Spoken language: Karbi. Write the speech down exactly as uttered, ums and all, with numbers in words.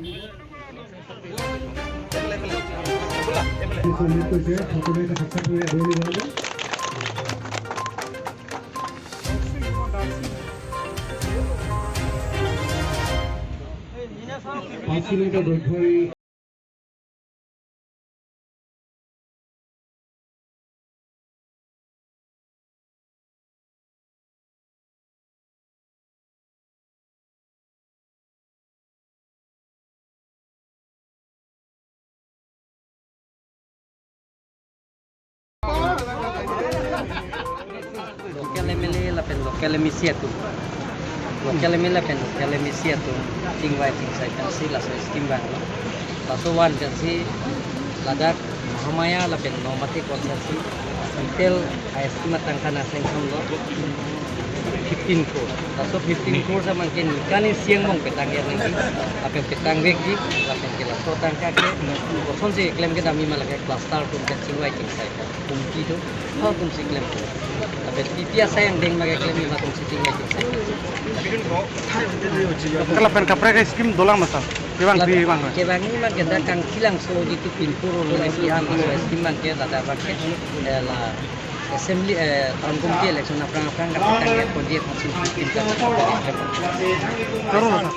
পাঁচ কিলোমিটাৰ দৈৰ্ঘ্যৰ এই Local M L A lapen local M A C atum. Local M L A lapen local M A C atum chingvai chingsai pensi laso scheme vanglo. Laso van pensi ladak Mahamaya lapen Nomati constituency total a-scheme atangka nangsanction lo fifteen crore. Laso fifteen crore abangke ningkan isi angbong petang-et nangji. Lapen petangvekji, lapen ke laso atangka ke kosonsi keklem kedam ma, lake cluster atum ke chingvai chingsai, committee atum, ha atumsi klem. Lapen P P asai angdeng ma keklem ma atumsi chingvai chingsai. Kala pen kaprek scheme dolang ma sir? Kevang, lapen kevang. Kevangji abangke dak Kangthilangso jitu pinpur lo ne pihan laso scheme abangke ladak abangke, eh, la assembly, eh, town committee election aphrang aphrang kapatang ya konji konsi scheme ka. Karo ma sir?